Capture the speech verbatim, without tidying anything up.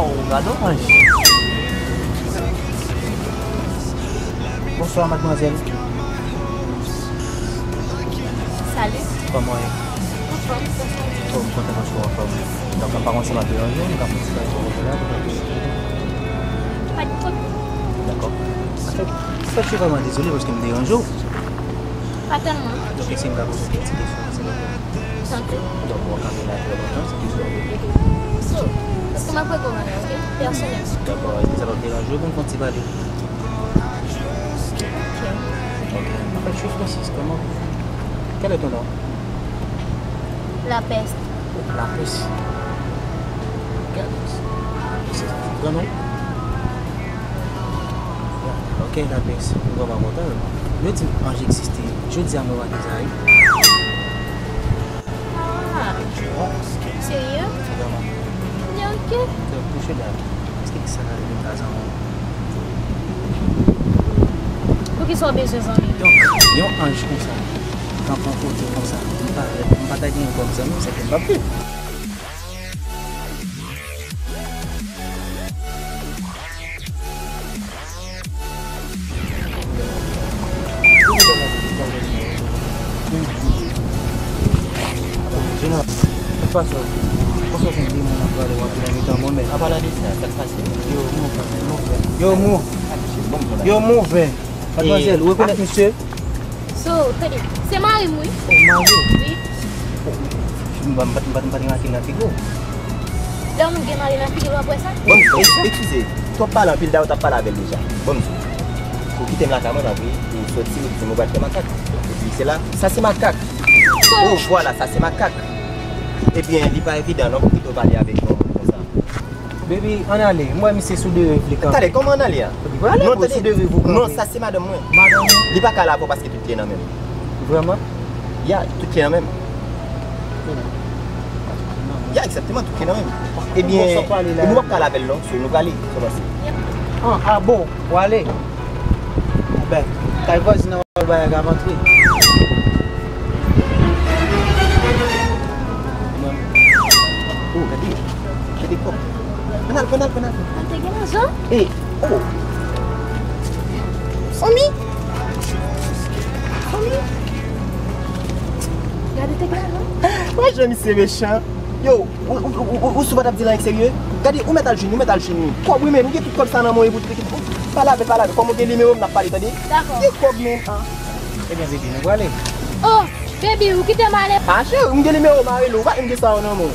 Oh, gade yon anj. Bonswa, madmwazèl. Salut. Kòman w ye? Anfòm. Oh, m kontan paske w anfòm. Donk, m pa konn si m ap deranje w, m ka pran ti kare pou w la. Pa gen pwoblèm. Dakò. Anfèt, sa, m vrèman dezole paske m deranje w. Pa tèlman. Donk, èske m ka poze w kèk ti kesyon, silvouplè? Tante. Donk, w ap kanpe la trè lontan, se kesyon. So, èske m ap regle w, ok? Pèsonèl. Dakò, èske sa p ap deranje w pou n fè yon ti pale? Ok. Ok. Anfèt, je suis Francis, comment? Quel est ton nom? Lapès. Lapès. Lapès. Gran non? Ok, Lapès. M vrèman kontan. Yo di m anj egziste. Jodi a mwen wè Zayi. Ah, serye? Vrèman. Ebyen, ok. Donk, mesye dam, èske sa ka rive m ka zanmi w? Poukisa w bezwen zanmi? Donk, yon anj konsa, kanpe yon kote konsa, m pa, m pa ta gen kòm zanmi, se ke m p ap viv. Junior, de tout fason, konsa se de moun ap pale, w ap vin nan mitan mwen, men. An palan de sa, sa k pase? Yo, move, move. Yo, move. Yo, move. Madmwazèl, ou rekonèt misye? So, tande, se mari m, wi. Oh, mari w? Wi. Oh, m pa, m pa, m pa, m pa t remake l nan figi w. Lè yon moun gen mari nan figi l, w ap wè sa? Bon, eskize, twòp pale anpil, dayè w t ap pale avè l deja. Bon, ou kite m lakay mwen, tanpri, ou soti, ou di m ou pral fè makak. Epi se la, sa se makak. So, oh, vwala, sa se makak. Ebyen, li pa evidan non pou kite w pale avèk yon moun konsa. Baby, ann ale. M wè misye sou derev li kanpe. Tande, kòman ann ale a? Li pral ale, non, bro, tande, sou derev ou kanpe. Non, sa se madanm mwen. Madanm ou? Li pa ka la avè w paske tout li nan men m. Vrèman? Ya, tout li nan men m. Ya, egzakteman, tout li nan men m. Ebyen, nou p ap ka la avè l non, so nou prale, sa w panse? Ah, ah, bon, w ale. Ben, kay vwazin nan w al bay a k ap antre. Oh, gade. Gade kòb. Ann al, ann al, ann al. Mwen te gen lajan? Ey, oh. Fanmi. Fanmi. Gade te gen lajan. Wè jan misye mechan. Yo, ou, ou, ou, ou, ou sou pa t ap di l anyen k serye? Gade, ou mèt al jwenn, ou mèt al jwenn li. Kòb wi, men, ou gen tout kòb sa nan men w, epi ou, ou, ou, pale avè l, pale avè l. Kòm ou gen nimewo m, n ap pale, tande? Dakò. Gen kòb, men, ah. Ebyen, baby, nou prale. Oh, baby, ou kite m ale. Ah, cheri, m gen nimewo w, m a rele w. Ou pa, m gen sa yo nan men w.